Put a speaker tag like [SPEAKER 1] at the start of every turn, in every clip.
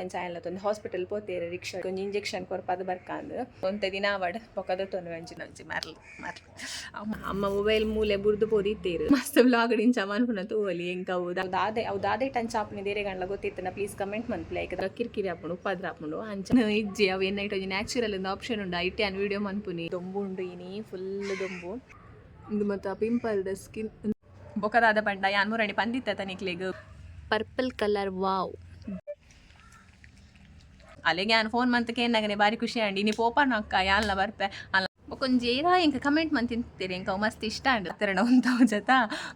[SPEAKER 1] ಅಂಚ ಆಯನ್ಲ ತೊಂದು hospital ಪೋತೇರು rickshaw ಒಂಜಿ injection ಕೊರ್ಪಾದ್ ಬರ್ಕಾಂದ್ ಒಂತೆ ದಿನ ಆವಡ್ ಬೊಕ ದೆತೊನುವೆ ಒಂಜಿ ಒಂಜಿ ಮರ್ಲ್ ಮರ್ಲ್. ಅಮ್ಮ ಮೊಬೈಲ್ ಮೂಲೆ ಬುಡ್ದು ಪೋದಿತ್ತೇರು. ಮಸ್ತ್ ವ್ಲಾಗ್ ಇಂಚ ಮನ್ಪುನ ತೂವೊಲಿ. ಎಂಕ್ ಅವು ದಾದೆ, ಅವು ದಾದೆ ಟಂಚ್ ಆಪುನಿ ದೇರೆಗಂಡ್ಲ ಗೊತ್ತಿತ್ತುಂಡ ಪ್ಲೀಸ್ ಕಮೆಂಟ್ ಮನ್ಪುಲೆ. ಐಕ್ ಕಿರಿಕಿರಿ ಆಪುಂಡು, ಉಪದ್ರ ಆಪುಂಡು. ಅಂಚ ಇಜ್ಜಿ, ಅವು ಎನ್ನ ಒಂಜಿ ನ್ಯಾಚುರಲ್ ಆಪ್ಷನ್ ಉಂಡು, ಐಟೆ ಯಾನ್ ವಿಡಿಯೋ ಮನ್ಪುನಿ. ದೊಂಬು ಉಂಡು ಇನಿ, ಫುಲ್ ದೊಂಬು. ಇಂದು ಮತ ಪಿಂಪಲ್ ದ ಸ್ಕಿನ್. ಬೊಕದಾದ ಪಂಡ ಯಾನ್ ಮುರಣಿ ಪಂದಿತ್ತ ತನಿಕ್ಲೆಗ್.
[SPEAKER 2] Purple colour, wow.
[SPEAKER 1] ಅಲೆಗೆ ಯಾನ್ ಫೋನ್ ಮಂತ್ ಕೇನ್ನಗನೆ ಬಾರಿ ಖುಷಿ ಆಂಡ್. ಇನಿ ಪೋಪನ ಅಕ್ಕ, ಯಾನ್ಲ ಬರ್ಪೆ ಅಲ್ಲ. ಬೊಕೊಂಜಿ ಏರಾ ಎಂಕ್ ಕಮೆಂಟ್ ಮಂತಿತ್ತೀರಿ, ಎಂಕ್ ಅವು ಮಸ್ತ್ ಇಷ್ಟ ಆಂಡ್. ಪಾತೆರಣ ಉಂತಾವು ಜತ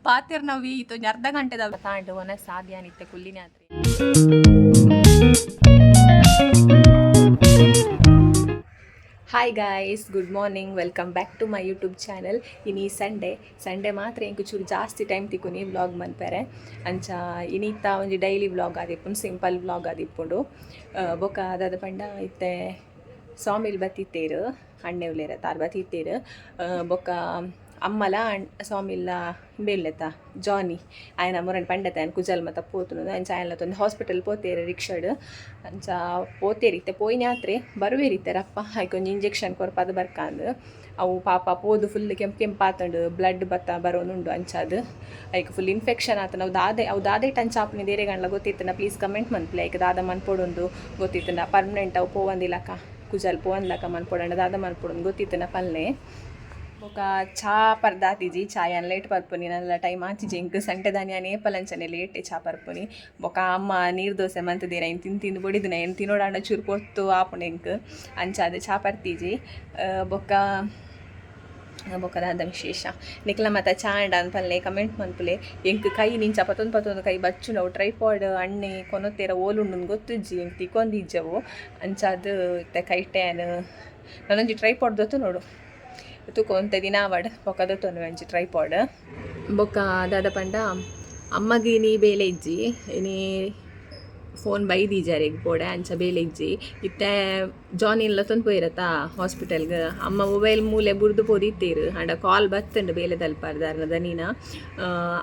[SPEAKER 1] ಪಾತೆರ್ನವು ಇತ್ತೊಂಜಿ ಅರ್ಧ ಗಂಟೆದ ತಾಂಡ್ ಒನ ಸಾಧ್ಯ ಇತ್ತೆ ಕುಲ್ಲಿನೇ ಆತ್ರಿ. Hi guys, good morning, welcome back to my YouTube channel. ಇನಿ ಸಂಡೇ. ಸಂಡೇ ಮಾತ್ರ ಎಂಕ್ ಚೂರು ಜಾಸ್ತಿ ಟೈಮ್ ತಿಕ್ಕುನಿ ವ್ಲಾಗ್ ಮನ್ಪೆರೆ. ಅಂಚ ಇನಿತ್ತ ಒಂಜಿ ಡೈಲಿ ವ್ಲಾಗ್ ಆದಿಪ್ಪುಂಡು, ಸಿಂಪಲ್ ವ್ಲಾಗ್ ಆದಿಪ್ಪುಂಡು. ಬೊಕ ಅದಾದ ಪಂಡ ಇತ್ತೆ ಸ್ವಾಮಿಲ್ ಬತ್ತಿತ್ತೇರು, ಅಣ್ಣೆ ಉಲ್ಲೇರ ತಾರ್ ಬತ್ತಿತ್ತೇರು. ಬೊಕ ಅಮ್ಮಲ ಸ್ವಾಮಿಲ್ಲ ಬೇಲೆತ ಜಾನಿ ಆಯನ ಮುರಣ್ ಪಂಡತೆ ಕುಜಲ್ ಮತ ಪೋತುನು. ಅಂಚ ಆಯನ್ಲ ತೊಂದು ಹಾಸ್ಪಿಟಲ್ ಪೋತೇರು ರಿಕ್ಷಾಡ್. ಅಂಚ ಪೋತೇರು, ಇತ್ತೆ ಪೋಯಿನ ಆತ್ರೆ, ಬರುವೇರು ಇತ್ತೆ ರಪ್ಪ. ಐಕ್ ಒಂಜಿ ಇಂಜೆಕ್ಷನ್ ಕೊರ್ಪಾದ್ ಬರ್ಕಾಂದ್. ಅವು ಪಾಪ ಪೋದು ಫುಲ್ ಕೆಂಪು ಕೆಂಪು ಆತುಂಡು, ಬ್ಲಡ್ ಬತ್ತ ಬರೋನುಂಡು. ಅಂಚಾದ್ ಐಕ್ ಫುಲ್ ಇನ್ಫೆಕ್ಷನ್ ಆತನ. ಅವು ದಾದೆ, ಅವು ದಾದೆ ಟಂಚ್ ಆಪುನಿ ದೇರೆಗಂಡ್ಲ ಗೊತ್ತಿತ್ತುಂಡ ಪ್ಲೀಸ್ ಕಮೆಂಟ್ ಮನ್ಪುಲೆ. ಐಕ್ ದಾದ ಮನ್ಪೊಡುಂದು ಗೊತ್ತಿತ್ತುಂಡ, ಪರ್ಮನೆಂಟ್ ಅವು ಪೋವಂದಿಲಕ, ಕುಜಲ್ ಪೋವಂದ್ಲಕ ಮನ್ಪೊಡಂಡ ದಾದ ಮನ್ಪೊಡುಂದು ಗೊತ್ತಿತ್ತುಂಡ ಪಲ್ಲೆ. ಬೊಕ ಚಾ ಪರ್ದಾತಿಜಿ. ಚಾ ಯಾನ್ ಲೇಟ್ ಪರ್ಪುನಿ, ನಲ್ಲ ಟೈಮ್ ಆತಿಜಿ ಎಂಕ್. ಸಂಟೆದಾನಿ ಯಾನ್ ಏಪಲಂಚನೆ ಲೇಟೆ ಚಾ ಪರ್ಪುನಿ. ಬೊಕ ಅಮ್ಮ ನೀರು ದೋಸೆ ಮಂತುದೇರ್, ಐನ್ ತಿಂದು ತಿಂದು ಬೊಡಿದಿನ. ಏನು ತಿನ್ನೋಡಾಂಡ ಚೂರು ಪೊರ್ತು ಆಪುಂಡು ಎಂಕ್. ಅಂಚಾದ್ ಚಾ ಪರ್ತಿಜಿ. ಬೊಕ ಬೊಕ ದಾದ ವಿಶೇಷ? ನಿಕ್ಲ ಮತ ಚಾ ಆಂಡ ಪಲ್ಲೆ, ಕಮೆಂಟ್ ಮನ್ಪುಲೆ. ಎಂಕ್ ಕೈ ನಿಂಚ ಪತ್ತೊಂದು ಪತ್ತೊಂದು ಕೈ ಬಚ್ಚುನವು. ಟ್ರೈಪಾಡ್ ಅಣ್ಣೆ ಕೊನೊತೇರ, ಓಲುಂಡು ಗೊತ್ತುಜ್ಜಿ, ಎಂಕ್ ತಿಕ್ಕೊಂದಿಜ್ಜವು. ಅಂಚಾದ್ ಇತ್ತೆ ಕೈಟೆ ಯಾನ್ ನನೊಂಜಿ ಟ್ರೈಪಾಡ್ ದೊತ್ತು ನೋಡು. ತೂಕ, ಒಂತೆ ದಿನ ಆವಡ್, ಬೊಕ ದೆತೊನುವೆ ಒಂಜಿ ಟ್ರೈಪಾಡ್. ಬೊಕ ದಾದ ಪಂಡ ಅಮ್ಮಗ್ ಇನಿ ಬೇಲೆ ಇಜ್ಜಿ. ಇನಿ ಫೋನ್ ಬೈದೀಜಾರೆಗ್ ಬೋಡೆ, ಅಂಚ ಬೇಲೆ ಇಜ್ಜಿ. ಇತ್ತೆ ಜಾನಿನ್ಲ ತೊಂದು ಪೋಯಿರತ್ತ ಹಾಸ್ಪಿಟಲ್ಗ್. ಅಮ್ಮ ಮೊಬೈಲ್ ಮೂಲೆ ಬುಡ್ದು ಪೋದಿತ್ತೇರು. ಆಂಡ ಕಾಲ್ ಬತ್ತುಂಡು ಬೇಲೆ ದಲ್ಪಾರ್ದಾರ್ನ ದನಿನ.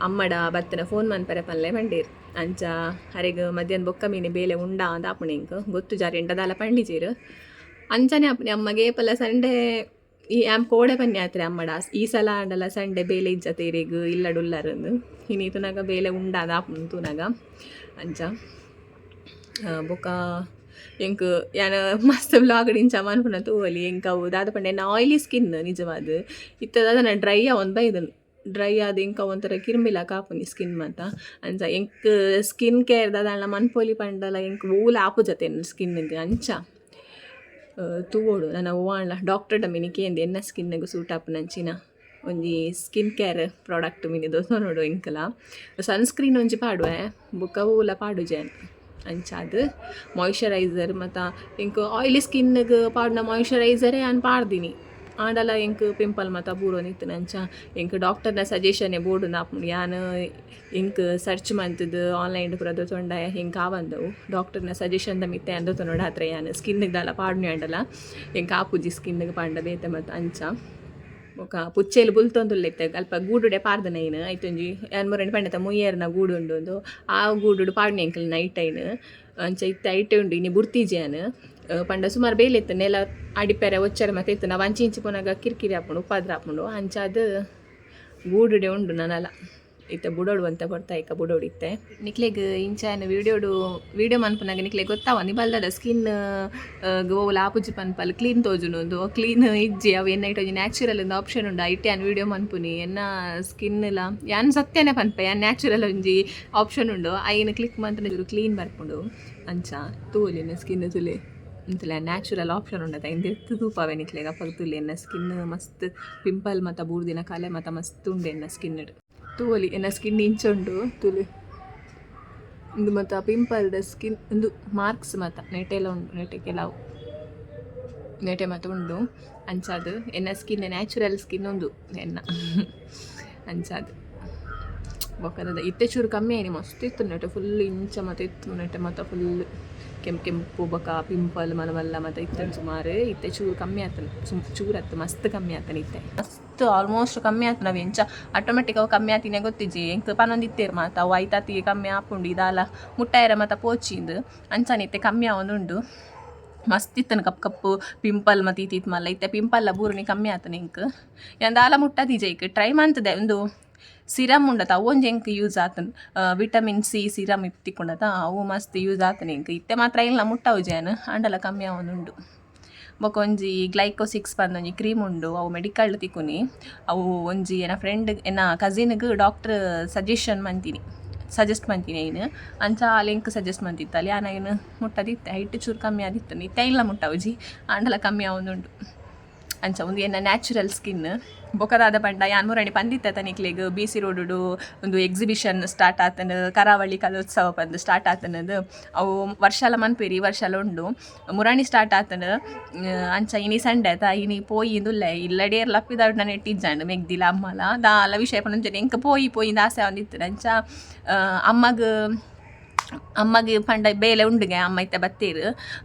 [SPEAKER 1] ಅಮ್ಮಡ ಬತ್ತನ ಫೋನ್ ಮನ್ಪರೆ ಪನ್ಲೆ ಪಂಡೇರ್. ಅಂಚ ಅರೆಗ್ ಮಧ್ಯಾಹ್ನ ಬೊಕ್ಕ ಮೀನೆ ಬೇಲೆ ಉಂಡಾ ಅಂದ್ ಆಪುಂಡು ಎಂಕ್ ಗೊತ್ತು ಜಾರಿ ಎಂಡ ದಾಲ ಪಂಡಿಜೇರು. ಅಂಚನೆ ಆಪುನಿ ಅಮ್ಮಗೆ ಏಪಲ ಸಂಡೇ. ಈ ಆಮ್ ಕೋಡೆ ಪನ್ನೆ ಆತ್ರೆ ಅಮ್ಮಡ, ಈ ಸಲ ಆಂಡಲ ಸಂಡೆ ಬೇಲೆ ಇಜ್ಜ ತೇರೆಗ್, ಇಲ್ಲಡುಲ್ಲರಂದು. ಇನಿ ತೂನಗ ಬೇಲೆ ಉಂಡಾದ ಆಪುಂಡು ತೂನಗ. ಅಂಚ ಬೊಕ ಎಂಕ್ ಯಾನ್ ಮಸ್ತ್ ವ್ಲಾಗ್ ಇಂಚ ಮನ್ಪುನ ತೂವೊಲಿ. ಎಂಕ್ ಅವು ದಾದ ಪಂಡ ಎನ್ನ ಆಯ್ಲಿ ಸ್ಕಿನ್ ನಿಜವಾದ್. ಇತ್ತೆ ದಾದ ಡ್ರೈ ಆವೊಂದು ಬೈದುಂಡು. ಡ್ರೈ ಆದ್ ಎಂಕ್ ಅವು ಒಂಥರ ಕಿರ್ಮಿಲಕ ಆಪುನಿ ಸ್ಕಿನ್ ಮಾತ. ಅಂಚ ಎಂಕ್ ಸ್ಕಿನ್ ಕೇರ್ ದಾದಾಂಡ ಮನ್ಪೊಲಿ ಪಂಡಲ ಎಂಕ್ ಓಲ ಆಪುಜತೆ ಎನ್ನ ಸ್ಕಿನ್ಗೆ. ಅಂಚ ತೂವೊಡು ನನ ಒವ್ವಾಂಡ ಡಾಕ್ಟರ್ಡ ಮಿನಿ ಕೇಂದ್ ಎನ್ನ ಸ್ಕಿನ್ಗೆ ಸೂಟ್ ಆಪುನಂಚಿನ ಒಂಜಿ ಸ್ಕಿನ್ ಕೇರ್ ಪ್ರಾಡಕ್ಟ್ ಮಿನಿ ದೊತೊನೊಡು ಎಂಕಲ. ಸನ್ಸ್ಕ್ರೀನ್ ಒಂಜಿ ಪಾಡುವೆ, ಬೊಕ ಒವ್ಲ ಪಾಡುಜೆ. ಅಂಚಾದ್ ಮಾಯ್ಶ್ಚರೈಸರ್ ಮತ ಎಂಕ್ ಆಯ್ಲಿ ಸ್ಕಿನ್ಗೆ ಪಾಡುನ ಮಾಯ್ಶ್ಚರೈಸರೇ ಯಾನ್ ಪಾಡ್ದಿನಿ. ಆಂಡಲ ಎಂಕ್ ಪಿಂಪಲ್ ಮತ ಬೂರೊಂದಿತ್ತುಂಡು. ಅಂಚ ಎಂಕ್ ಡಾಕ್ಟರ್ನ ಸಜೆಷನ್ ಬೋಡು ಆಪುಂಡು. ಯಾನ್ ಎಂಕ್ ಸರ್ಚ್ ಮಂತುದು ಆನ್ಲೈನ್ ಪೂರ ದೊತೊಂಡ ಎಂಕ್ ಆವಂದವು. ಡಾಕ್ಟರ್ನ ಸಜೆಷನ್ ದ ಮಿತ್ತೆ ಯಾನ್ ದೊತೊನೊಡು ಆತ್ರೆ. ಯಾನ್ ಸ್ಕಿನ್ಗೆ ದಾಲ ಪಾಡುನಿ ಆಂಡಲ ಎಂಕ್ ಆಪುಜಿ ಸ್ಕಿನ್ಗೆ ಪಾಂಡ ಬೇತೆ ಮತ. ಅಂಚ ಬೊಕ ಪುಚ್ಚೆಲು ಬುಲ್ತೊಂದುಲ್ಲೆ ಇತ್ತೆ. ಅಲ್ಪ ಗೂಡುಡೆ ಪಾಡ್ದನ ಐನ್. ಐತೊಂಜಿ ಯಾನ್ ಮುರಣಿ ಪಂಡತ ಮುಯ್ಯೆರ್ನ ಗೂಡು ಉಂಡು ಒಂದು, ಆ ಗೂಡುಡು ಪಾಡ್ನೆ ಎಂಕಲ್ ನೈಟ್ ಐನ್. ಅಂಚ ಇತ್ತೆ ಐಟೆ ಉಂಡು, ಇನಿ ಬುಡ್ತಿಜಿ ಯಾನ್. ಪಂಡ ಸುಮಾರು ಬೇಲೆ ಇತ್ತು, ನೆಲ ಅಡಿಪೆರೆ ಒಚ್ಚರೆ ಮತ್ತೆ ಇತ್ತು. ನಾವು ಅಂಚಿ ಇಂಚಿ ಪೋನಾಗ ಕಿರಿಕಿರಿ ಆಪುಂಡು, ಉಪದ್ರ ಆಪುಂಡು. ಅಂಚಾದ್ ಗೂಡುಡೆ ಉಂಡು ನನಲ. ಇತ್ತೆ ಬುಡೋಡು ಅಂತ ಕೊರ್ತಾಯಿಕ ಬುಡೋಡು ಇತ್ತೆ. ನಿಕ್ಲೆಗ್ ಇಂಚ ವಿಡಿಯೋಡು ವಿಡಿಯೋ ಮನ್ಪುನಾಗ ನಿಕ್ಲೆಗ್ ಗೊತ್ತಾವ ನಿಬಲ್ದದ ಸ್ಕಿನ್ ಓಲ ಆಪುಜಿ ಪನ್ಪಲ್, ಕ್ಲೀನ್ ತೋಜುನು. ಕ್ಲೀನ್ ಇಜ್ಜಿ ಅವು. ಎನ್ನ ಐಟ್ ಒಂಜಿ ನ್ಯಾಚುರಲ್ ಒಂದು ಆಪ್ಷನ್ ಉಂಡು, ಐಟೆ ಯಾನ್ ವಿಡಿಯೋ ಮನ್ಪುನಿ. ಎನ್ನ ಸ್ಕಿನ್ ಲ ಯಾನ್ ಸತ್ಯನೇ ಪನ್ಪೆ. ಯಾನ್ ನ್ಯಾಚುರಲ್ ಒಂಜಿ ಆಪ್ಷನ್ ಉಂಡು, ಐನ್ ಕ್ಲಿಕ್ ಮಂತ್ನ ಕ್ಲೀನ್ ಬರ್ಪುಂಡು. ಅಂಚ ತೂವೊಲಿ ಸ್ಕಿನ್ ತುಲೆ ಅಂತಲೇ. ನ್ಯಾಚುರಲ್ ಆಪ್ಷನ್ ಉಂಡತ, ಐನ್ ದೆತ್ತ್ ತೂಪಾವೆ ನಿಕ್ಲೆಗ್. ಅಪಗ ತುಲೆ ಎನ್ನ ಸ್ಕಿನ್ ಮಸ್ತ್ ಪಿಂಪಲ್ ಮತ ಬೂರ್ದಿನ ಕಲೆ ಮತ ಮಸ್ತ್ ಉಂಡು ಎನ್ನ ಸ್ಕಿನ್. ತೂವೊಲಿ, ಎನ್ನ ಸ್ಕಿನ್ ಇಂಚ ಉಂಡು ತುಲೆ. ಇಂದು ಮತ ಪಿಂಪಲ್ ದ ಸ್ಕಿನ್, ಇಂದು ಮಾರ್ಕ್ಸ್ ಮತ ನೆಟೆಲ ಉಂಡು, ನೆಟೆ ಕೆಲವು ನೆಟೆ ಮತ ಉಂಡು. ಅಂಚಾದ್ ಎನ್ನ ಸ್ಕಿನ್ ನ್ಯಾಚುರಲ್ ಸ್ಕಿನ್ ಉಂದು ಎನ್ನ. ಅಂಚಾದ್ ಬೊಕ್ಕದ ಇತ್ತೆ ಚೂರು ಕಮ್ಮಿ ಆಯ್ನಿ. ಮಸ್ತ್ ಇತ್ತು ನೆಟೆ, ಫುಲ್ ಇಂಚ ಮತ ಇತ್ತು ನೆಟೆ ಮತ, ಫುಲ್ ಕೆಂಪು ಕೆಂಪು. ಬೊಕ ಪಿಂಪಲ್ ಮಲ್ಲ ಮಲ್ಲ ಮತ ಇತ್ತು ಸುಮಾರು. ಇತ್ತೆ ಚೂರು ಕಮ್ಮಿ ಆತನ, ಚೂರು ಅತ್ತು, ಮಸ್ತ್ ಕಮ್ಮಿ ಆತನ ಇತ್ತೆ. ಮಸ್ತ್ ಮಸ್ತ್ ಆಲ್ಮೋಸ್ಟ್ ಕಮ್ಮಿ ಆತುಂಡು. ಎಂಚ ಆಟೋಮೆಟಿಕ್ ಅವು ಕಮ್ಮಿ ಆತಿನ ಗೊತ್ತಿಜ್ಜಿ. ಎಂಕ್ ಪನೊಂದಿತ್ತೆರ್ ಮಾತ, ಅವು ಐತಾತಿಗೆ ಕಮ್ಮಿ ಆಪುಂಡು, ಇದಾಲ ಮುಟ್ಟಾಯರ ಮಾತ ಪೋಚಿಂದು. ಅಂಚನೆ ಇತ್ತೆ ಕಮ್ಮಿ ಆವೊಂದುಂಡು. ಮಸ್ತ್ ಇತ್ತನ ಕಪ್ಪು ಕಪ್ಪು ಪಿಂಪಲ್ ಮತ್ತು ಈತ್ ಮಲ್ಲ. ಇತ್ತೆ ಪಿಂಪಲ್ಲ ಬೂರುನಿ ಕಮ್ಮಿ ಆತನ ಎಂಕ್. ಯಾನ್ ದಾಲ ಮುಟ್ಟದಿಜೆ ಇಕ್ ಟ್ರೈ ಮಂತದೆ. ಉಂದು ಸಿರಮ್ ಉಂಡತ, ಅವು ಒಂಜಿ ಎಂಕ್ ಯೂಸ್ ಆತುಂಡು. ವಿಟಮಿನ್ ಸಿ ಸಿರಮ್ ತಿಕ್ಕುಂಡತ, ಅವು ಮಸ್ತ್ ಯೂಸ್ ಆತನ ಎಂಕ್. ಇತ್ತೆ ಮಾತ್ರ ಇಲ್ಲ ಮುಟ್ಟವುಜಿ ಯಾನ್, ಆಂಡಲ ಕಮ್ಮಿ ಆವೊಂದುಂಡು. ಬೊಕ ಒಂಜಿ ಗ್ಲೈಕೋ 6 ಪಂದ್ ಒಂಜಿ ಕ್ರೀಮ್ ಉಂಡು, ಅವು ಮೆಡಿಕಲ್ ತಿಕ್ಕುನಿ. ಅವು ಒಂಜಿ ಎನ್ನ ಫ್ರೆಂಡ್, ಎನ್ನ ಕಸಿನ್ಗ್ ಡಾಕ್ಟ್ರ್ ಸಜೆಷನ್ ಮಂತಿನಿ, ಸಜೆಸ್ಟ್ ಮಂತಿನಿ ಐನ್. ಅಂಚ ಆಲ್ ಎಂಕ್ ಸಜೆಸ್ಟ್ ಮಂತಿತ್ತಲ್. ಯಾನ್ ಐನ್ ಮುಟ್ಟದಿತ್ತೆ, ಹೈಟ್ ಚೂರು ಕಮ್ಮಿ ಆದಿತ್ತು. ಇತ್ತೆ ಇಲ್ಲ ಮುಟ್ಟವುಜಿ, ಆಂಡಲ ಕಮ್ಮಿ ಆವೊಂದುಂಡು. ಅಂಚ ಉಂದು ಎನ್ನ ನ್ಯಾಚುರಲ್ ಸ್ಕಿನ್. ಬೊಕದಾದ ಪಂಡ ಯಾನ್ ಮುರಣಿ ಪಂದಿತ್ತ ತನಿಕ್ಲೆಗ್, ಬಿ ಸಿ ರೋಡುಡು ಒಂದು ಎಕ್ಸಿಬಿಷನ್ ಸ್ಟಾರ್ಟ್ ಆತನ, ಕರಾವಳಿ ಕಲೋತ್ಸವ ಪಂದ್ ಸ್ಟಾರ್ಟ್ ಆತನದು. ಅವು ವರ್ಷಲ ಮನ್ಪೇರಿ, ಈ ವರ್ಷಲ ಉಂಡು. ಮುರಣಿ ಸ್ಟಾರ್ಟ್ ಆತನ. ಅಂಚ ಇನಿ ಸಂಡೆ ಆತ, ಇನಿ ಪೋಯಿ ಇಂದುಲ್ಲೆ. ಇಲ್ಲಡೇರ್ ಲಪ್ಪಿದಾಡ್ ನಾನು ಇಟ್ಟಿಜ್ಜಾಂಡ್ ಮೆಗ್ದಿಲ ಅಮ್ಮಲ ದಾಲ ವಿಷಯ ಪಂಡ ಎಂಕ್ ಪೋಯಿ ಪೋಯಿಂದ್ ಆಸೆ ಆವೊಂದಿತ್ತು. ಅಂಚ ಅಮ್ಮಗ್ ಅಮ್ಮಗೆ ಪಂಡ ಬೇಲೆ ಉಂಡುಗೆ, ಅಮ್ಮ ಇತ್ತೆ ಬತ್ತೇರು,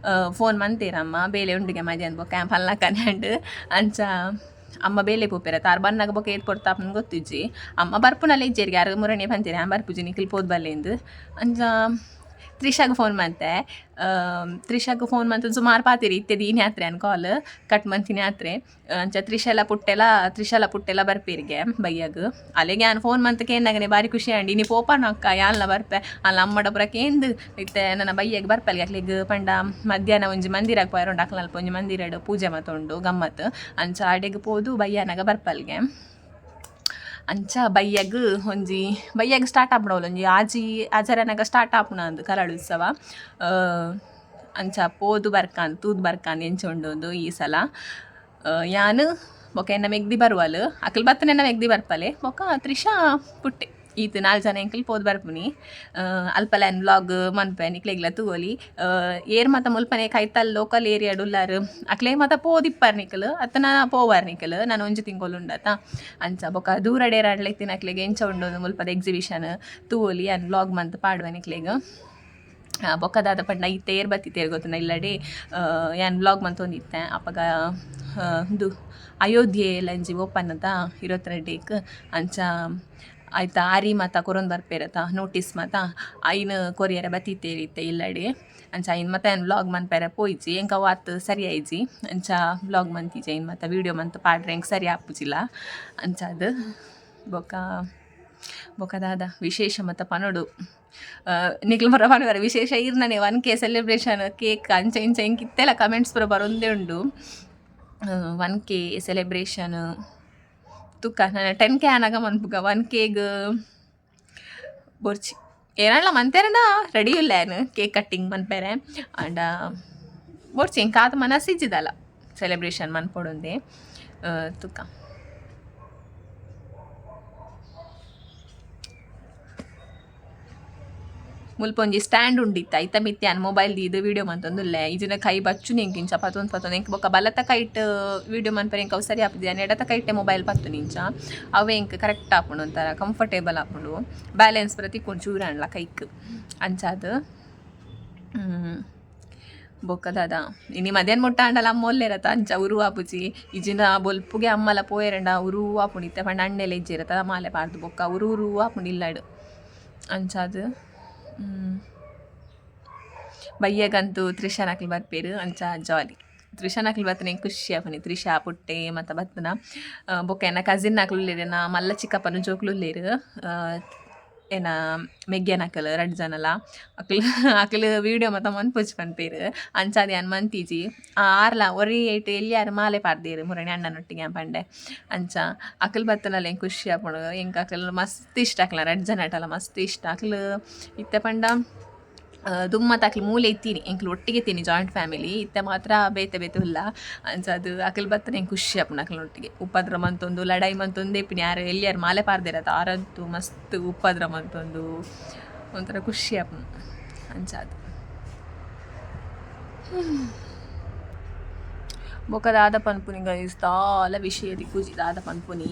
[SPEAKER 1] ಫೋನ್ ಮಂತೇರು. ಅಮ್ಮ ಬೇಲೆ ಉಂಡುಗೆ ಮಧ್ಯಾಹ್ನ ಬೊಕ್ಕ ಪಲ್ಲಕ್ಕನೆ ಅಂಡ್. ಅಂಚ ಅಮ್ಮ ಬೇಲೆ ಪೋಪೆರ ತಾರ್ ಬನ್ನಾಗ ಬೊಕ್ಕ ಏತ್ ಪೊರ್ತಾಪುನ ಗೊತ್ತಿಜ್ಜಿ. ಅಮ್ಮ ಬರ್ಪುನಲ್ಲ ಇಜ್ಜೆರಿಗೆ ಯಾರು ಮುರಣಿ ಪಂತೀರಿ, ಆ ಬರ್ಪುಜಿ, ನಿಖಿಲ್ ಪೋದ್ ಬಲ್ಲೆಂದು. ಅಂಚ ತ್ರಿಷಾಗ್ ಫೋನ್ ಮಂತೆ. ತ್ರಿಷಾಗ್ ಫೋನ್ ಮಂತು ಸುಮಾರು ಪಾತಿರಿ. ಇತ್ತೆ ದೀನಿ ಆತ್ರೆ ಅನ್ ಕಾಲ್ ಕಟ್ ಮಂತಿನಿ ಆತ್ರೆ. ಅಂಚ ತ್ರಿಷಲ ಪುಟ್ಟೆಲ, ತ್ರಿಷಲ ಪುಟ್ಟೆಲ ಬರ್ಪೇರಿಗೆ ಬಯ್ಯಗ್. ಅಲೆಗೆ ಯಾನ್ ಫೋನ್ ಮಂತ್ ಕೇನ್ನಗನೆ ಬಾರಿ ಖುಷಿ ಆಂಡ್. ಇನಿ ಪೋಪನ ಅಕ್ಕ, ಯಾನ್ಲ ಬರ್ಪೆ ಅಲ್ಲ ಅಮ್ಮಡ ಪೂರ ಕೇಂದ್ ಇತ್ತೆ ನನ್ನ ಬಯ್ಯಗ್ ಬರ್ಪಲ್ಗೆ. ಅಕ್ಲೆಗ್ ಪಂಡ ಮಧ್ಯಾಹ್ನ ಒಂಜಿ ಮಂದಿರಗ್ ಪೋಯರ ಉಂಡು ಅಕ್ಲಲ್ಪ ಒಂಜಿ ಮಂದಿರಡ್ ಪೂಜೆ ಮತ್ತುಂಡು ಗಮ್ಮತ್. ಅಂಚ ಅಡೆಗ್ ಪೋದು ಬಯ್ಯನಗ ಬರ್ಪಲ್ಗೆ. ಅಂಚ ಬಯ್ಯಗ್ ಒಂಜಿ ಬಯ್ಯಗ್ ಸ್ಟಾರ್ಟ್ ಆಪುಂಡು. ಒಂಜಿ ಆಜಿ ಆಜರನಗ ಸ್ಟಾರ್ಟ್ ಆಪುನ ಅಂದ್ ಕರಾಳ ಉತ್ಸವ. ಅಂಚ ಪೋದು ಬರ್ಕಾನ್, ತೂದು ಬರ್ಕಾನ್ ಎಂಚ ಉಂಡು ಈ ಸಲ. ಯಾನ್ ಬೊಕ ಎನ್ನ ಮೆಗ್ದಿ ಬರುವಲ್, ಅಕ್ಲ್ ಬತ್ತನೆ ಎನ್ನ ಮೆಗ್ದಿ ಬರ್ಪಲೆ, ಬೊಕ ತ್ರಿಷಾ ಪುಟ್ಟೆ, ಈತ್ ನಾಲ್ ಜನ ಎಂಕಲ್ ಪೋದು ಬರ್ಪುನಿ. ಅಲ್ಪಲ ಯಾನ್ ವ್ಲಾಗ್ ಮನ್ಪೆ, ನಿಕ್ಲೆಗ್ಲ ತೂವೊಲಿ. ಏರ್ ಮಾತ ಮುಲ್ಪನೆ ಕೈತಲ್ ಲೋಕಲ್ ಏರಿಯಾಡ್ ಉಲ್ಲಾರ್, ಅಕ್ಲೆ ಮಾತ ಪೋದಿಪ್ಪರ್ ನಿಕಲ್, ಅತ್ತನ ಪೋವಾರ್ ನಿಕಲ್. ನಾನು ಒಂಜಿ ತಿಂಗೊಲು ಉಂಡತ. ಅಂಚ ಬೊಕ ದೂರಡೇರಾಡ್ಲ ಇತ್ತಿನ ಅಕ್ಲೆಗ್ ಎಂಚ ಉಂಡು ಮುಲ್ಪದ ಎಕ್ಸಿಬಿಷನ್ ತೂವೊಲಿ. ಯಾನ್ ವ್ಲಾಗ್ ಮಂತ್ ಪಾಡುವೆ ನಿಕ್ಲೆಗ್. ಬೊಕ್ಕ ದಾದ ಪಂಡ ಇತ್ತೆ ಏರ್ ಬತ್ತಿತ್ತೇರ್ ಗೊತ್ತುಂಡ ಇಲ್ಲಡೆ ಯಾನ್ ವ್ಲಾಗ್ ಮಂತೊಂದಿತ್ತೆ ಅಪಗ. ಉಂದು ಅಯೋಧ್ಯೆ ಲಂಜಿ ಓಪನ್ ಅಂತ 22ಕ್. ಅಂಚ ಆಯ್ತಾ ಆರಿ ಮಾತ ಕೊರೊಂದು ಬರ್ಪೇರತ ನೋಟಿಸ್ ಮಾತ, ಐನ್ ಕೊರಿಯರ ಬತ್ತಿತ್ತೇರ್ ಇತ್ತೆ ಇಲ್ಲಡೆ. ಅಂಚ ಐನ್ ಮತ್ತೆ ಯಾನ್ ವ್ಲಾಗ್ ಮನ್ಪೆರೆ ಪೋಯಿಜಿ. ಎಂಕ್ ಅವು ಆತ್ ಸರಿ ಆಯ್ಜಿ. ಅಂಚ ವ್ಲಾಗ್ ಮಂತಿಜಿ. ಐನ್ ಮಾತ ವೀಡಿಯೋ ಮಂತ್ ಪಾಡ್ರೆ ಎಂಕ್ ಸರಿ ಆಪುಜಿಲ್ಲ. ಅಂಚಾದ್ ಬೊಕ ಬೊಕ ದಾದ ವಿಶೇಷ ಮತ್ತ ಪನೊಡು? ನಿಕ್ಲ್ ಪೂರ ಪನುವರ ವಿಶೇಷ ಇರ್ನನೆ 1K celebration cake ಅಂಚ ಇಂಚ. ಎಂಕ್ ಇತ್ತೆಲ ಕಮೆಂಟ್ಸ್ ಪೂರ ಬರೊಂದೇ ಉಂಡು, 1K ಸೆಲೆಬ್ರೇಷನ್. ತುಕ್ಕ, ನಾನು 10K ಆನಗ ಮನ್ಪುಗ. 1Kಗ್ ಬೊರ್ಚಿ, ಏನಾಂಡ್ಲ ಮಂತೇರಂಡ ರೆಡಿ ಇಲ್ಲ ಯಾನ್ ಕೇಕ್ ಕಟ್ಟಿಂಗ್ ಮನ್ಪೆರೆ. ಆಂಡ ಬೊರ್ಚಿ, ಎಂಕ್ ಆತ್ ಮನಸ್ಸಿಜ್ಜಿದಲ್ಲ ಸೆಲೆಬ್ರೇಷನ್ ಮನ್ಪೊಡುಂದೆ. ತುಕ್ಕ. ಮುಲ್ಪ ಒಂಜಿ ಸ್ಟ್ಯಾಂಡ್ ಉಂಡಿತ್ತ, ಐತ ಮಿತ್ತ್ ಯಾನ್ ಮೊಬೈಲ್ ದೀದ್ ವೀಡಿಯೋ ಮಂತೊಂದುಲ್ಲೆ. ಇಜಿಂಡ ಕೈ ಬಚ್ಚುನಿ ಎಂಕ್ ಇಂಚ ಪತ್ತೊಂದು ಪತ್ತೊಂದು. ಎಂಕ್ ಬೊಕ್ಕ ಬಲತ ಕೈಟ್ ವೀಡಿಯೋ ಮನ್ಪೆರೆ ಎಂಕ್ ಅವು ಸರಿ ಆಪುಜಿ. ಯಾನ್ ಎಡತ ಕೈಟೆ ಮೊಬೈಲ್ ಪತ್ತುನಿ. ಇಂಚ ಅವೇ ಎಂಕ್ ಕರೆಕ್ಟ್ ಆಪುಂಡು, ಒಂಥರ ಕಂಫರ್ಟೇಬಲ್ ಆಪುಂಡು, ಬ್ಯಾಲೆನ್ಸ್ ಪೂರ ತಿಕ್ಕುಂಡು ಚೂರಾಂಡ್ಲ ಕೈಕ್. ಅಂಚಾದ್ ಬೊಕ್ಕ ದಾದ, ಇನಿ ಮಧ್ಯಾಹ್ನ ಮುಟ್ಟ ಆಂಡಲ ಅಮ್ಮ ಒಲ್ಲೆರತ, ಅಂಚ ಉರು ಆಪುಜಿ. ಇಜಿಂಡ ಬೊಲ್ಪುಗೆ ಅಮ್ಮಲ ಪೋಯೆರಂಡ ಉರು ಆಪುಂಡು. ಇತ್ತೆ ಪಂಡ ಅಣ್ಣೆಲ ಇಜ್ಜೆರತ, ಮಾಲೆ ಪಾಡ್ದು ಬೊಕ್ಕ ಉರು ಉರು ಆಪುಂಡು ಇಲ್ಲಡ್. ಅಂಚಾದ್ ಬಯ್ಯಗಂತೂ ತ್ರಿಷಾನಕ್ಲು ಬರ್ಪೇರು, ಅಂಚ ಜಾಲಿ. ತ್ರಿಷಾನಕ್ಲು ಬತ್ತನೆ ಖುಷಿ ಆಪುನಿ. ತ್ರಿಷಾ ಪುಟ್ಟೆ ಮತ್ತ ಬತ್ತನ. ಬೊಕ್ಕ ಎನ್ನ ಕಸಿನ್ ಅಕ್ಲು ಉಲ್ಲೆರ್, ಎನ್ನ ಮಲ್ಲ ಚಿಕ್ಕಪ್ಪನ ಜೋಕುಲು ಉಲ್ಲೆರ್. ಎನ್ನ ಮೆಗ್ಯನಕಲ್ ರಡ್ಡ್ ಜನಲ. ಅಕ್ಲು ಅಕ್ಲು ವೀಡಿಯೋ ಮಾತ ಮನ್ಪೊಚಿ ಪನ್ಪೆರ್. ಅಂಚಾದ್ ಯಾನ್ ಮಂತಿಜಿ. ಆರ್ಲ ಒರಿ ಐಟ್ ಎಲ್ಯಾರ್ ಮಾಲೆ ಪಾಡ್ದೆರ್ ಮುರಣಿ ಅಣ್ಣನೊಟ್ಟಿಗೆ ಪಂಡೆ. ಅಂಚ ಅಕ್ಲು ಬತ್ತನಲ್ಲ ಎಂಕ್ ಖುಷಿ ಆಪುಂಡು. ಎಂಕ್ ಅಕ್ಲು ಮಸ್ತ್ ಇಷ್ಟ, ಅಕ್ಲ ರಡ್ಡ್ ಜನಟಲ ಮಸ್ತ್ ಇಷ್ಟ ಅಕ್ಲು. ಇತ್ತೆ ಪಂಡ ದುಮ್ಮತ ಅಕ್ಲು ಮೂಲೆ ಇತ್ತೀನಿ, ಎಂಕ್ಲು ಒಟ್ಟಿಗೆ ಇತ್ತೀನಿ ಜಾಯಿಂಟ್ ಫ್ಯಾಮಿಲಿ. ಇತ್ತೆ ಮಾತ್ರ ಬೇತೆ ಬೇತೆ ಉಲ್ಲ. ಅಂಚಾದ್ ಅಕ್ಲು ಬತ್ತನೆ ಎಂಕ್ ಖುಷಿ ಆಪುಂಡು. ಅಕ್ಲ್ನೊಟ್ಟಿಗೆ ಉಪದ್ರ ಮಂತೊಂದು, ಲಡಾಯಿ ಮಂತೊಂದೇ ಇಪ್ಪಿನಿ. ಯಾರು ಎಲ್ಲಿಯಾರು ಮಾಲೆ ಪಾಡ್ದೆರತ, ಆರಂತೂ ಮಸ್ತ್ ಉಪದ್ರ ಮಂತೊಂದು ಒಂಥರ ಖುಷಿ ಆಪುಂಡು. ಅಂಚಾದ್ ಬೊಕ ದಾದ ಪನ್ಪುನಿ ಗೈಸ್? ದಾಲ ವಿಷಯ ತಿಕ್ಕುಜಿ ದಾದ ಪನ್ಪುನಿ.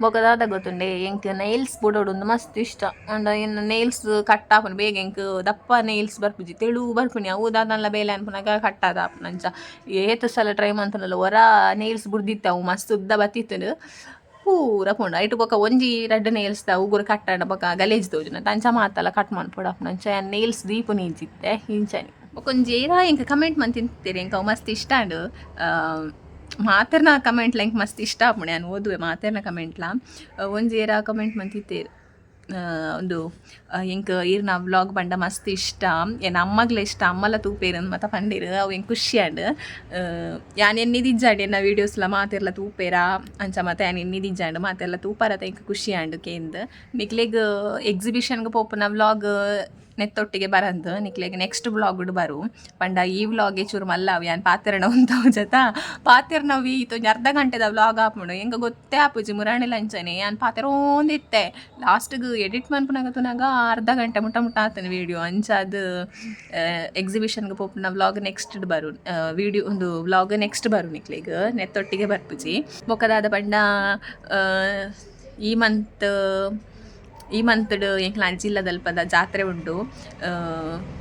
[SPEAKER 1] ಬೊಕ ದಾದ ಗೊತ್ತುಂಡೆ, ಎಂಕ್ ನೈಲ್ಸ್ ಬುಡೋಡು ಮಸ್ತ್ ಇಷ್ಟ. ಅಂಡ ಎನ್ನ ನೈಲ್ಸ್ ಕಟ್ ಆಪುಂಡು ಬೇಗ. ಎಂಕ್ ದಪ್ಪ ನೈಲ್ಸ್ ಬರ್ಪುಜಿ, ತೆಳು ಬರ್ಪುನಿ. ಅವು ದಾದನ್ಲ ಬೇಲೆ ಅನ್ಪುನಗ ಕಟ್ ಆದ್ ಆಪುಂಡು. ಅಂಚ ಏತ್ ಸಲ ಟ್ರೈ ಮಂತುಂಡಲ. ಒರ ನೈಲ್ಸ್ ಬುಡ್ದಿತ್ತೆ, ಅವು ಮಸ್ತ್ ಉದ್ದ ಬತ್ತಿತ್ತುಂಡು, ಪೂರ ಪೋಂಡು. ಐಟ್ ಬೊಕ ಒಂಜಿ ರಡ್ಡ್ ನೇಲ್ಸ್ ದ ಉಗುರು ಕಟ್ಟಾಂಡ ಬೊಕ ಗಲೇಜ್ ತೋಜುನ. ಅಂಚ ಮಾತಲ ಕಟ್ ಮನ್ಪೊಡಾಪುಂಡು. ಅಂಚ ಯಾನ್ ನೇಲ್ಸ್ ದೀಪುನಿ ಇಜ್ಜಿತ್ತೆ ಇಂಚನೆ. ಬೊಕ ಒಂಜಿ ಏರಾ ಎಂಕ್ ಕಮೆಂಟ್ ಮಂತಿತ್ತೆರ್, ಎಂಕ್ ಅವು ಮಸ್ತ್ ಇಷ್ಟ ಆಂಡ್. ಮಾತೆರ್ನ ಕಮೆಂಟ್ಲ ಎಂಕ್ ಮಸ್ತ್ ಇಷ್ಟ ಆಪುಂಡು, ಯಾನ್ ಓದುವೆ ಮಾತೆರ್ನ ಕಮೆಂಟ್ಲ. ಒಂಜಿ ಏರಾ ಕಮೆಂಟ್ ಮಂತಿತ್ತೆರ್, ಉಂದು ಎಂಕ್ ಈರ್ನ ವ್ಲಾಗ್ ಪಂಡ ಮಸ್ತ್ ಇಷ್ಟ, ಎನ್ನ ಅಮ್ಮಗ್ಲ ಇಷ್ಟ, ಅಮ್ಮಲ ತೂಪೇರ್ ಮತ ಪಂಡೆರ್. ಅವು ಎಂಕ್ ಖುಷಿ ಆಂಡ್. ಯಾನ್ ಎನ್ನಿದಿಜ್ಜಾಂಡ್ ಎನ್ನ ವೀಡಿಯೋಸ್ಲ ಮಾತೆರ್ಲ ತೂಪೇರಾ ಅಂಚ ಮತ ಯಾನ್ ಎನ್ನಿದಿಜ್ಜಾಂಡ್. ಮಾತೆರ್ಲ ತೂಪಾರತ ಎಂಕ್ ಖುಷಿ ಆಂಡ್ ಕೇಂದ್. ನಿಕ್ಲೆಗ್ ಎಕ್ಸಿಬಿಷನ್ಗೆ ಪೋಪುನ ವ್ಲಾಗ್ ನೆತ್ತೊಟ್ಟಿಗೆ ಬರಂದ್, ನಿಕ್ಲೆಗ್ ನೆಕ್ಸ್ಟ್ ವ್ಲಾಗ್ ಬರು. ಪಂಡ ಈ ವ್ಲಾಗ್ ಚೂರು ಮಲ್ಲ ಅವು. ಯಾನ್ ಪಾತೆರಣ ಉಂತಾವು ಜತ ಪಾತೆರ್ನವಿ ಇತ್ತೊಂಜಿ ಅರ್ಧ ಗಂಟೆದ ವ್ಲಾಗ್ ಆಪುಂಡು, ಎಂಕ್ ಗೊತ್ತೇ ಆಪುಜಿ. ಮುರಾಣಿ ಅಂಚನೆ ಯಾನ್ ಪಾತೆರೋಂದಿತ್ತೆ, ಲಾಸ್ಟ್ಗ್ ಎಡಿಟ್ ಮನ್ಪುನಗ ತೂನಗ ಅರ್ಧ ಗಂಟೆ ಮುಟ್ಟ ಮುಟ್ಟ ಆತನ ವೀಡಿಯೋ. ಅಂಚಾದ್ ಎಕ್ಸಿಬಿಷನ್ಗೆ ಪೋಪುನ ವ್ಲಾಗ್ ನೆಕ್ಸ್ಟ್ ಬರು, ವೀಡಿಯೋ ಒಂದು ವ್ಲಾಗ್ ನೆಕ್ಸ್ಟ್ ಬರು, ನಿಕ್ಲೆಗ್ ನೆತ್ತೊಟ್ಟಿಗೆ ಬರ್ಪುಜಿ. ಬೊಕ ದಾದ ಪಂಡ, ಈ ಮಂತ್ಡ್ ಎಂಕ್ಲ ಜಿಲ್ಲದಲ್ಪದ ಜಾತ್ರೆ ಉಂಡು.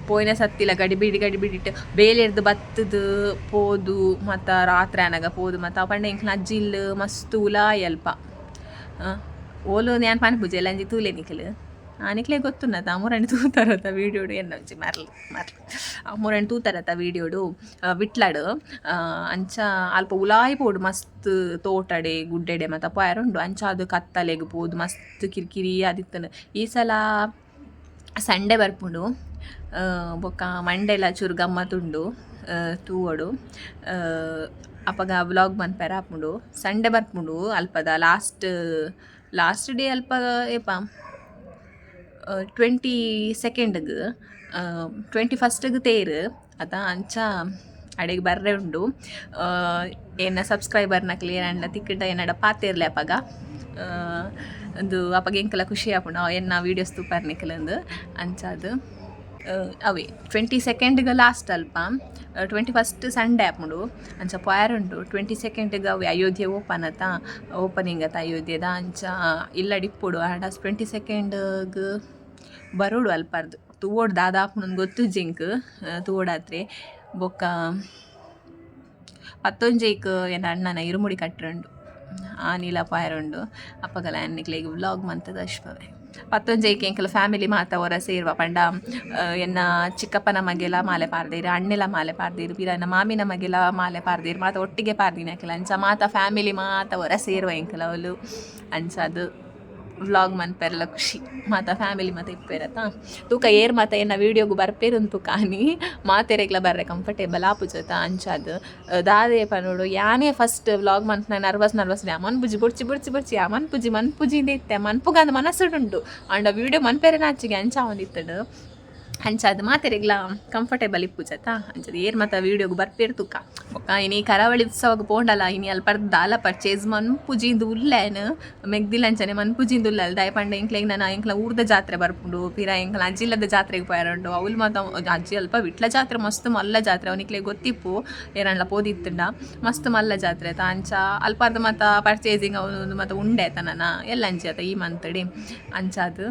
[SPEAKER 1] ಪೋಯಿನ ಸತ್ತಿಲ ಗಡಿಬಿಡಿ ಗಡಿಬಿಡಿಟ್ ಬೇಲೆರ್ದು ಬತ್ತದು ಪೋದು ಮತ್ತ ರಾತ್ರೆ ಆನಗ ಪೋದು ಮತ್ತ. ಪಂಡ ಎಂಕ್ಲ ಅಜ್ಜಿಲ್ ಮಸ್ತ್ ಉಲಾಯಿ ಅಲ್ಪ. ಓಲು ಯಾನ್ ಪನ್ಪುಜಿ, ಎಲ್ಲಂಜಿ ತೂಲೆ ನಿಕ್ಲು. ನಿಕ್ಲೆ ಗೊತ್ತುಂಡತ, ಅಮುರಾಣಿ ತೂತಾರತ ವೀಡಿಯೋಡು. ಎನ್ನ ಒಂಜಿ ಮರ್ಲ್ ಮರ್ಲ್ ಅಮುರಾಣಿ ತೂತಾರತ ವೀಡಿಯೋಡು ವಿಟ್ಲಾಡು. ಅಂಚ ಅಲ್ಪ ಉಲಾಯಿ ಪೋಡು, ಮಸ್ತ್ ತೋಟಡೆ ಗುಡ್ಡೆಡೆ ಮತ್ತ ಪೋಯರುಂಡು. ಅಂಚ ಅದು ಕತ್ತಲೆಗ್ ಪೋದು ಮಸ್ತ್ ಕಿರಿಕಿರಿ ಆದಿತ್ತುಂಡು. ಈ ಸಲ ಸಂಡೆ ಬರ್ಪುಂಡು, ಬೊಕ್ಕ ಮಂಡೆಲ ಚೂರು ಗಮ್ಮತ್ತುಂಡು ತೂವೊಡು. ಅಪಗ ವ್ಲಾಗ್ ಮನ್ಪೆರ ಆಪುಂಡು. ಸಂಡೆ ಬರ್ಪುಂಡು. ಅಲ್ಪದ ಲಾಸ್ಟ್ ಲಾಸ್ಟ್ ಡೇ ಅಲ್ಪ ಏಪ, 22ಗ್, 21ಗ್ ತೇರು ಅತ. ಅಂಚ ಅಡೆಗೆ ಬರ್ರೆ ಉಂಡು. ಎನ್ನ ಸಬ್ಸ್ಕ್ರೈಬರ್ನಕ್ಲೆ ಏನಾಂಡ ತಿಕ್ಕಿಡ ಎನ್ನಡ ಪಾತೆರ್ಲೆ ಅಪಗ. ಒಂದು ಅಪಗ ಎಂಕಲ ಖುಷಿ ಆಪುಂಡು, ಎನ್ನ ವೀಡಿಯೋಸ್ ತೂಪರ್ ನಿಕಲಂದು. ಅಂಚಾದ್ ಅವೇ 22ಗ್ ಲಾಸ್ಟ್ ಅಲ್ಪ, 21 ಸಂಡೇ ಆಪುಂಡು. ಅಂಚ ಪೋಯರ್ ಉಂಡು. 22ಗ್ ಅವೆ ಅಯೋಧ್ಯೆ ಓಪನ್ ಅತ, ಓಪನಿಂಗ್ ಅತ ಅಯೋಧ್ಯೆದ. ಅಂಚ ಇಲ್ಲಡ್ ಇಪ್ಪೊಡು. ಆಂಡ 22ಗ್ ಬರೋಡು. ಅಲ್ಪರ್ದು ತೂವೊಡು, ದಾದ ಆಪುಂಡು ಗೊತ್ತುಜ್ಜಿ ಎಂಕ್, ತೂವೊಡಾತ್ರೆ. ಬೊಕ್ಕ ಪತ್ತೊಂಜೆಕ್ ಎನ್ನ ಅಣ್ಣನ ಇರುಮುಡಿ ಕಟ್ಟರುಂಡು, ಆನಿಲ ಪೋಯರುಂಡು. ಅಪಗಲ ಯಾನ್ ನಿಕ್ಲೆಗ್ ವ್ಲಾಗ್ ಮಂತುದು ಅಶ್ಪವೆ. ಪತ್ತೊಂಜೆಕ್ ಎಂಕಲ ಫ್ಯಾಮಿಲಿ ಮಾತ ಒರ ಸೇರುವ. ಪಂಡ ಎನ್ನ ಚಿಕ್ಕಪ್ಪನ ಮಗೆಲ ಮಾಲೆ ಪಾರ್ದೇರು, ಅಣ್ಣೆಲ ಮಾಲೆ ಪಾರ್ದೇರು, ಪಿರ ಎನ್ನ ಮಾಮಿನ ಮಗೆಲ ಮಾಲೆ ಪಾರ್ದೇರು, ಮಾತ ಒಟ್ಟಿಗೆ ಪಾರ್ದಿನ ಅಕಲ. ಅಂಚ ಮಾತ ಫ್ಯಾಮಿಲಿ ಮಾತ ಒರ ಸೇರುವ ಎಂಕಲ ಅವ್ಲು. ಅಂಚ ಅದು ವ್ಲಾಗ್ ಮನ್ಪೆರೆಲ ಖುಷಿ, ಮಾತ ಫ್ಯಾಮಿಲಿ ಮಾತ ಇಪ್ಪೆರತ. ತೂಕ ಏರ್ ಮಾತ ಎನ್ನ ವೀಡಿಯೋಗು ಬರ್ಪೇರು ತುಕಾನಿ. ಮಾತೆರೆಗ್ಲ ಬರ್ರೆ ಕಂಫರ್ಟೇಬಲ್ ಆಪುಜತ. ಅಂಚಾದ್ ದಾದೆ ಪನೊಡು, ಯಾನೇ ಫಸ್ಟ್ ವ್ಲಾಗ್ ಮನ್ಪುನ ನರ್ವಸ್ ನರ್ವಸ್. ಮನ್ಪುಜಿ, ಬೊಡ್ಚಿ ಬೊಡ್ಚಿ ಬೊಡ್ಚಿ, ಮನ್ಪುಜಿ ಮನ್ಪುಜಿ ಇಂದೆ ಇತ್ತೆ. ಮನ್ಪುಗಂದ್ ಮನಸ್ಸುಡುಂಡು, ಆಂಡ ವೀಡಿಯೋ ಮನ್ಪೆರೆ ನಾಚಿಗೆ, ಅಂಚ ಆವೊಂದಿತ್ತುಂಡು. ಅಂಚಾದ್ ಮಾತೆರೆಗ್ಲ ಕಂಫರ್ಟೇಬಲ್ ಇಪ್ಪುಜತ. ಅಂಚಾದ್ ಏರ್ ಮಾತ ವೀಡಿಯೋಗು ಬರ್ಪೇರು ತುಕ. ಬೊಕ್ಕ ಇನಿ ಕರಾವಳಿ ಉತ್ಸವಗ್ ಪೋಂಡಲ ಇನಿ ಅಲ್ಪ ದಾಲ ಪರ್ಚೇಸ್ ಮನ್ಪುಜಿಂದು ಉಲ್ಲೇನ್, ಮೆಗ್ದಿಲ್ ಅಂಚನೆ ಮನ್ಪುಜಿಂದು ಉಲ್ಲಲ್. ದಾಯೆ ಪಂಡ ಎಂಕ್ಲೆಗ್ ನನ ಎಂಕ್ಲ ಊರ್ದ ಜಾತ್ರೆ ಬರ್ಪುಂಡು, ಪಿರ ಎಂಕ್ಲ ಅಜ್ಜಿಲ್ಲದ ಜಾತ್ರೆಗ್ ಪೋಯರುಂಡು. ಅವ್ಲು ಮಾತ ಅಜ್ಜಿ ಅಲ್ಪ ವಿಟ್ಲ ಜಾತ್ರೆ ಮಸ್ತ್ ಮಲ್ಲ ಜಾತ್ರೆ. ಅವು ನಿಕ್ಲೆಗ್ ಗೊತ್ತಿಪ್ಪು, ಏರಂಡ್ಲ ಪೋದಿತ್ತುಂಡ. ಮಸ್ತ್ ಮಲ್ಲ ಜಾತ್ರೆ ಆತ. ಅಂಚ ಅಲ್ಪರ್ದ್ ಮಾತ ಪರ್ಚೇಸಿಂಗ್ ಅವು ಮಾತ ಉಂಡೆ ಆತ ನನ ಎಲ್ಲ ಅಂಚಿ ಆತ ಈ ಮಂತ್ಡಿ. ಅಂಚಾದ್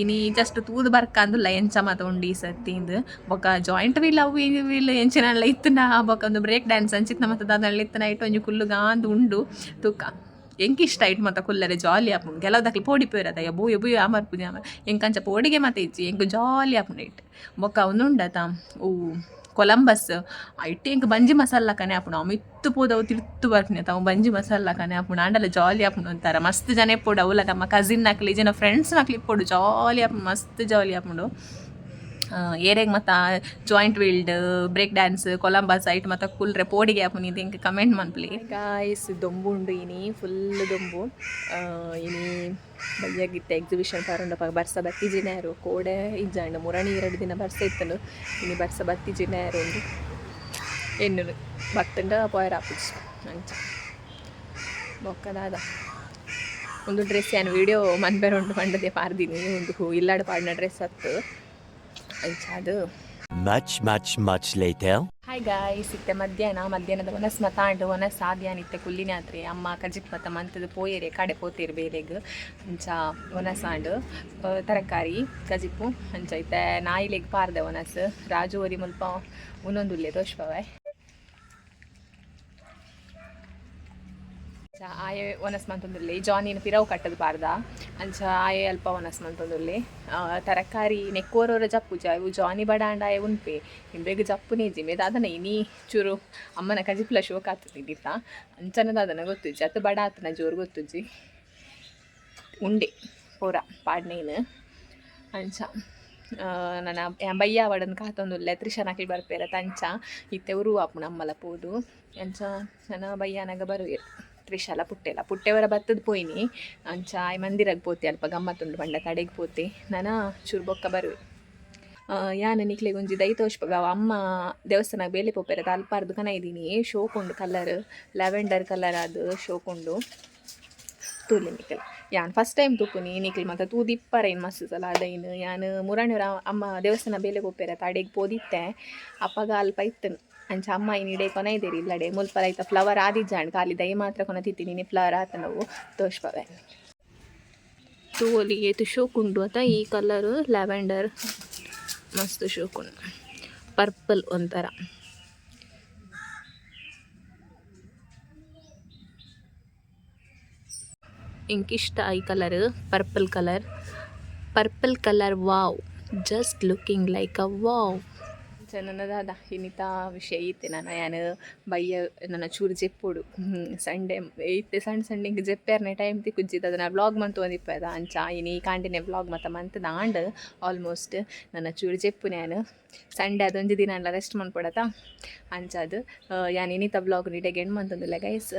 [SPEAKER 1] ಇನಿ ಜಸ್ಟ್ ತೂದು ಬರ್ಕಂದುಲ್ಲ ಎಂಚ ಮಾತ ಉಂಡು ಈ ಸರ್ತಿಂದ್. ಬೊಕ್ಕ ಜಾಯಿಂಟ್ ವೀಲ್ ಅವು ವೀಲ್ ಎಂಚಿನಲ್ಲ ಇತ್ತುಂಡ, ಬೊಕ್ಕ ಒಂದು ಬ್ರೇಕ್ ಡ್ಯಾನ್ಸ್ ಅಂಚಿತ್ನ ಮಾತ ದಾದಲ್ಲ ಇತ್ತುಂಡ ಐಟ್ ಒಂಜಿ ಕುಲ್ಲುಗಾಂದ್ ಉಂಡು ತುಕ. ಎಂಕ್ ಇಷ್ಟ ಐಟ್ ಮಾತ ಕುಲ್ಲರೆ, ಜಾಲಿ ಆಪುಂಡು. ಕೆಲವುದಕ್ಲು ಪೋಡಿ ಪೋಯಿರತ, ಬೂಯ್ ಬೂಯ್ ಅಮರ್ಪುಜಿ ಅಮರ್. ಎಂಕ್ ಅಂಚ ಪೋಡಿಗೆ ಮಾತ ಇಜ್ಜಿ, ಎಂಕ್ ಜಾಲಿ ಆಪುಂಡು ಐಟ್. ಬೊಕ್ಕ ಉಂದುಂಡತ ಓ ಕೊಲಂಬಸ್, ಐಟ್ ಎಂಕ್ ಬಂಜಿ ಮಸಾಲ ಕನೆ ಆಪುಂಡು. ಅವು ಮಿತ್ತು ಪೋದು ಅವು ತಿರ್ತು ಬರ್ಪುನಿ ಅತ್ತ, ಅವು ಬಂಜಿ ಮಸಾಲ ಕನೆ ಆಪುಂಡು. ಆಂಡಲ ಜಾಲಿ ಆಪುಂಡು ಒಂಥರ. ಮಸ್ತ್ ಜನ ಇಪ್ಪೊಡು ಅವ್ಲ, ನಮ್ಮ ಕಸಿನ್ ನಕ್ಲು ಇಜ್ಜಿಂಡ ಫ್ರೆಂಡ್ಸ್ ನಕ್ಲು ಇಪ್ಪೊಡು, ಜಾಲಿ ಆಪುಂಡು, ಮಸ್ತ್ ಜಾಲಿ ಆಪುಂಡು. ಏರೆಗ್ ಮತ್ತ giant wheeled, break dance, Columbus ಐಟ್ ಮತ್ತ ಕುಲ್ರೆ ಪೋಡಿಗೆ ಆಪುನಿ, ಇದು ಎಂಕ್ ಕಮೆಂಟ್ ಮನ್ಪುಲಿ. ಗಾಯ್ಸ್, ದೊಂಬು ಉಂಡು ಇನಿ, ಫುಲ್ ದೊಂಬು. ಇನಿ ಬಯ್ಯಾಗಿತ್ತೆ ಎಕ್ಸಿಬಿಷನ್ ಪರಂಡಪ್ಪ ಬರ್ಸ ಬತ್ತಿಜಿನೇರು. ಕೋಡೆ ಇಜ್ಜಾಂಡ್, ಮುರಣಿ 2 ದಿನ ಬರ್ಸ ಇತ್ತುಂಡು. ಇನಿ ಬರ್ಸ ಬತ್ತಿಜಿನೇರು ಉಂಡು ಎನ್ನುನು ಬತ್ತುಂಡ ಪೋಯರ ಆಪುಜಿ ಅಂಚ. ಬೊಕ್ಕ ದಾದ, ಒಂದು ಡ್ರೆಸ್ ಯಾನ್ ವೀಡಿಯೋ ಮನ್ಪೆರೆ ಉಂಡು ಪಂಡದೆ ಪಾರ್ದಿನಿ. ಒಂದು ಇಲ್ಲಾಡ್ ಪಾಡಿನ ಡ್ರೆಸ್ ಅತ್ತು. ಅಂಚಾದ್
[SPEAKER 3] Much, much, much later.
[SPEAKER 1] Hi. Hi guys, ಇತ್ತೆ ಮಧ್ಯಾಹ್ನ, ಮಧ್ಯಾಹ್ನದ ಒನಸ್ ಮತಾಂಡ್. ಒನಸ್ ಆದ್ಯಾನ ಇತ್ತೆ ಕುಲ್ಲಿನಾತ್ರೆ. ಅಮ್ಮ ಕಜಿಪ್ ಮತ ಮಂತದ ಪೋಯೆರೆ, ಕಡೆ ಪೋತೇರು ಬೇಲೆಗ್. ಅಂಚ ಒನಸಾಂಡ್, ತರಕಾರಿ ಕಜಿಪು. ಅಂಚ ಇತ್ತೆ ನಾಯಿಲೆಗ್ ಪಾರ್ದೆ ಒನಸ್. ರಾಜು ಒರಿ ಮುಲ್ಪ ಉನೊಂದುಲ್ಲೆ, ತೋಷ್ಪವೆ. ಅಂಚ ಆಯೆ ಒನಸ್ ಮಂತೊಂದುಲ್ಲೆ. ಜಾನಿನ ಪಿರವು ಕಟ್ಟದ ಪಾರ್ದ. ಅಂಚ ಆಯೆ ಅಲ್ಪ ಒನಸ್ ಮಂತೊಂದುಲ್ಲೆ. ತರಕಾರಿ ನೆಕ್ಕೋರೋರ ಜಪ್ಪುಜ ಇವು. ಜಾನಿ ಬಡಾಂಡ ಆಯೆ ಉನ್ಪೆ, ಇಂಬೆಗ್ ಜಪ್ಪು ನೇಜಿ ಮೇ ದಾದನ. ಇನಿ ಚೂರು ಅಮ್ಮನ ಕಜಿಪ್ಲ ಶೋಕ್ ಆತದೆ ದಿತ್ತ. ಅಂಚನ ದಾದನ ಗೊತ್ತುಜ್ಜಿ, ಅತ್ತು ಬಡ ಆತನ ಜೋರು ಗೊತ್ತುಜ್ಜಿ. ಉಂಡೆ ಪೂರ ಪಾಡ್ನೇನು. ಅಂಚ ನನ್ನ ಬಯ್ಯ ವಡನ್ ಕಾತೊಂದುಲ್ಲೆ, ತ್ರಿಶನಕ್ಲು ಬರ್ಪೇರ ತಂಚ. ಇತ್ತೆ ಉರು ಆಪುಂಡು ಅಮ್ಮಲ ಪೋದು. ಅಂಚ ನನ್ನ ಬಯ್ಯನಾಗ ಬರುವೆರ್ ತ್ರಿಶಾಲ ಪುಟ್ಟೆಲ. ಪುಟ್ಟೆವರ ಬತ್ತದ ಪೋಯಿನಿ. ಅಂಚ ಆಯ್ ಮಂದಿರಗ್ ಪೋತೆ, ಅಲ್ಪ ಗಮ್ಮತ್ತುಂಡು ಪಂಡ ತಡೆಗ್ ಪೋತೆ. ನನ ಚೂರು ಬೊಕ್ಕ ಬರುವೆ. ಯಾನ್ ನಿಕ್ಲೆಗ್ ಒಂಜಿ ದೈ ತೋಜ್ಪಗ. ಅಮ್ಮ ದೇವಸ್ಥಾನ ಬೇಲೆ ಪೋಪೆರ ಅಲ್ಪಾರ್ದು ಕನ ಇದ್ದೀನಿ. ಶೋಕುಂಡು ಕಲರ್, ಲ್ಯಾವೆಂಡರ್ ಕಲರ್ ಅದು ಶೋಕುಂಡು. ತೂಲೆ ನಿಕಲ್, ಯಾನ್ ಫಸ್ಟ್ ಟೈಮ್ ತೂಪುನಿ. ನಿಕ್ಲ್ ಮಾತ ತೂದಿಪ್ಪರ ಇನ್ ಮಸ್ತ್ ಸಲ ಅದೈನ್. ಯಾನ್ ಮುರಾಣಿಯವರ ಅಮ್ಮ ದೇವಸ್ಥಾನ ಬೇಲೆ ಪೋಪೆರ ತಡೆಗ್ ಪೋದಿತ್ತೆ, ಅಪ್ಪಗ ಅಲ್ಪ ಇತ್ತನು. ಅಂಚ ಅಮ್ಮ ಇನ್ ಇಡೆ ಕೊನ ಇದ್ದೇರಿ ಇಲ್ಲಡೆ. ಮುಲ್ಪ ಐತ ಫ್ಲವರ್ ಆದಿಜ್ಜಾಂಡ್, ಖಾಲಿ ದೈ ಮಾತ್ರ ಕೊನ ತಿತ್ತೀನಿ. ಫ್ಲವರ್ ಆತನವು, ತೋಷ್ಪವೆ. ತೂವೊಲಿ ಏತ್ ಶೋಕುಂಡು ಅತ ಈ ಕಲರ್. ಲ್ಯಾವೆಂಡರ್ ಮಸ್ತ್ ಶೋಕುಂಡು, ಪರ್ಪಲ್ ಒಂಥರ. ಇಂಕಿಷ್ಟ ಈ colour, purple colour,
[SPEAKER 2] Purple colour, wow, just looking like a wow.
[SPEAKER 1] ನನ್ನ ದಾದ ಇನ್ನಿತ ವಿಷಯ ಇತ್ತೆ. ನಾನು ಯಾನ್ ಬಯ್ಯ ನನ್ನ ಚೂರು ಜೆಪ್ಪೊಡು. ಸಂಡೆ ಇತ್ತೆ ಸಣ್ಣ ಸಣ್ಣ ಹಿಂಗೆ ಜೆಪ್ಪೇರ್ನೆ ಟೈಮ್ ತಿಕ್ಕುಜ್ಜಿದ. ಅದನ್ನ ವ್ಲಾಗ್ ಮಂತು ಒಂದಿಪ್ಪದ. ಅಂಚ ಇನಿ ಕಾಂಡಿನೆ ವ್ಲಾಗ್ ಮತ್ತ ಮಂತದ ಆಂಡ್ ಆಲ್ಮೋಸ್ಟ್. ನನ್ನ ಚೂರು ಜೆಪ್ಪು ನಾನು. ಸಂಡೆ ಅದೊಂಜಿ ದಿನ ಅಲ್ಲ ರೆಸ್ಟ್ ಮನ್ಪೊಡತ, ಅಂಚಾದ್ ಯಾನ್ ಇನಿತ ವ್ಲಾಗ್ ಇಡೆಗ್ ಎಂಡ್ ಮಂತೊಂದುಲ್ಲೆ ಗೈಸ್.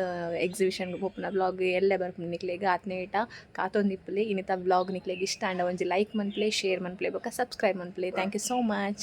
[SPEAKER 1] ಎಕ್ಸಿಬಿಷನ್ ಪೋಪುನ ವ್ಲಾಗ್ ಎಲ್ಲೆ ಬರ್ಪುಂಡು ನಿಕ್ಲೆಗ್. ಆತ್ನೇಟ ಕಾತೊಂದಿಪ್ಪುಲೆ. ಇನಿತ ವ್ಲಾಗ್ ನಿಕ್ಲೆಗ್ ಇಷ್ಟ ಆಂಡ ಒಂಜಿ ಲೈಕ್ ಮನ್ಪುಲೆ, ಶೇರ್ ಮನ್ಪುಲೆ, ಬೊಕ್ಕ subscribe ಮನ್ಪುಲೆ. Thank you so much.